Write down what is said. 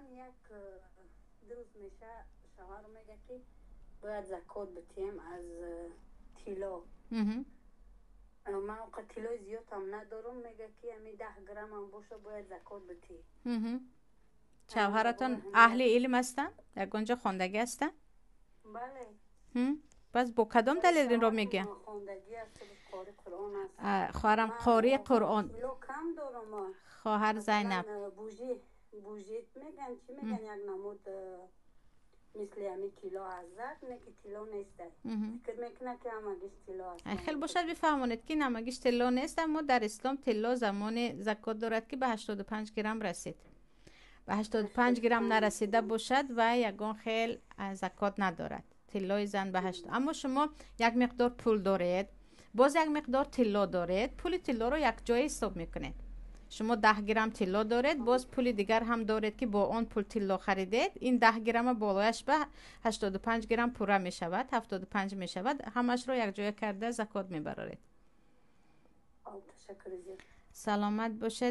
Як 2 рӯз меша, шавҳар мега, ки бояд закот битием аз тилло. Ман оқа тиллои зиёдам надорам. Мега, ки ами 10 граммам боша, бояд закот битӣ. Шавҳаратон аҳли илм ҳастанд? Ягон ҷо хондагӣ ҳастанд? Бале. Пас бо кадом далел инро мегӯянд? Хоҳарам, қории Қуръон, хоҳар Зайнаб. Бужит меган, чӣ меган, як намуд мисли ами тилло аз, не ки тилло нест, фикр мекунад, ки ҳамагиш тилло аст. Хел бошад, бифаҳмонед, ки ҳамагиш тилло нест, аммо дар ислом тилло замони закот дорад, ки ба 85 грамм расид. Ба 85 грамм нарасида бошад ва ягон хел закот надорад тиллои зан ба ҳашт. Аммо шумо як миқдор пул доред, боз як миқдор тилло доред, пули тиллоро якҷоя ҳисоб мекунед. Шумо 10 грамм тилло доред, боз пули дигар ҳам доред, ки бо он пул тилло харидед. Ин 10 грамма болояш ба 85 грамм пурра мешавад, 75 мешавад. Ҳамашро якҷоя карда закот мебароред. Саломат бошед.